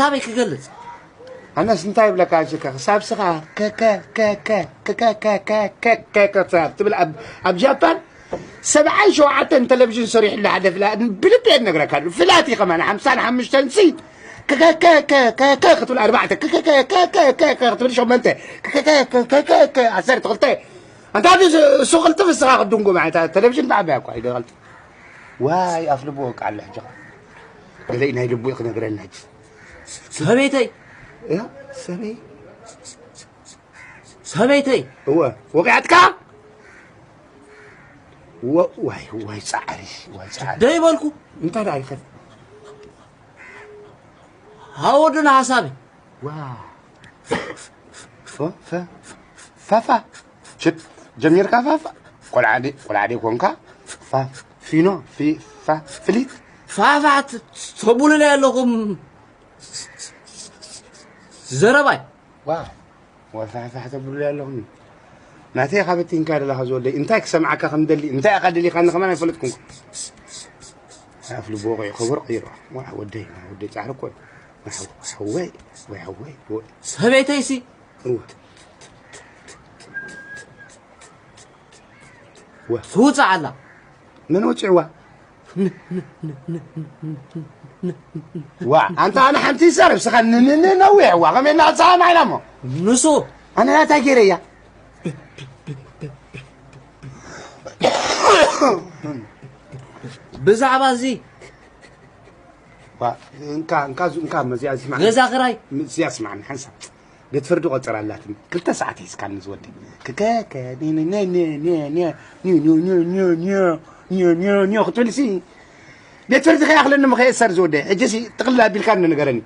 ክሳበይ ክገልጽ? ኣነስ እንታይ ይብለካ፣ ኣጆካ ክሳብ ስኻ ከከ ከከ ከከ ከከ ከከ ትብል ኣብ ኣብ ጃፓን ሰብዓን ሸውዓተን ቴሌቪዥን ሰሪሕሉ ሓደ ፍላ ብልቤ እነግረካ ኣለኹ። ፍላት እዩ ከማን ሓምሳን ሓሙሽተን ሲ ከከ ከከ ከከ ክትብል ኣርባዕተ ከከ ከከ ከከ ክትብል ሸሞንተ ከከ ከከ ዓሰርተ ክልተ ኣንታ እዚ እሱ ቅልጥፍ እስኻ ክድንጉ ማለት ቴሌቪዥን ብዓበያ እኳ ይደቐልጥ ዋይ ኣፍ ልቡ ወቃ ኣሎ ሕጂ ገለ ናይ ልቡ ክነግረና ሕጂ ሰበይተይ እያ ሰበይ ሰበይተይ እወ ወቂዓትካ ወ- ዋይ ዋይ ፃዕሪ ዋይ ፃዕሪ ደይ በልኩ እንታይ ደኣ ይኸድ ሃወዱን ሓሳቢ ዋ ፈ- ፈ- ፋፋ ሽት ጀሚርካ ፋፋ ቆልዓ ደ- ቆልዓ ደይ ኮንካ ፋ- ፊኖ ፊ- ፋ- ፍሊት ፋፋት ተቡሉለይ ኣለኹም ዘረባይ ዋው ወፋሕፋሕ ተብሉ ኣለኹም ናተይ ኢኻ በቲንካ ደለኻ ዝወደይ እንታይ ክሰምዓካ ከም ደሊ እንታይ ኢኻ ደሊኻኒ ከማን ኣይፈለጥኩን ኣፍ ልቦ ቆይ ከበር ቀይሮ ወደይ ወደይ ጻዕሪ እኮ ሓወይ ወይ ሓወይ ሰበይተይሲ እወ ትውፅእ ኣላ መን ወፂዕዋ ዋ ኣንታ ኣነ ሓንቲ ይዛረብ ስኻ ንንንነዊሕ ዋ ከመይ እናፀሃም ኣይና እሞ ንሱ ኣነ ናታይ ገይረ እያ ብዛዕባ እዚ ዋ እንካ እንካ ዙ- እንካ መዚኣ ስማዕ ገዛ ክራይ እዚኣ ስማዕኒ ሓንሳብ ቤት ፍርዲ ቆፀር ኣላትኒ ክልተ ሰዓት ሒዝካኒ ዝወዲ ክከከ ክትብልሲ ቤት ፍርዲ ከይኣኽለኒ ምኸየእሰር ዝወደ ሕጂሲ ጥቕልል ኣቢልካ ንገረኒ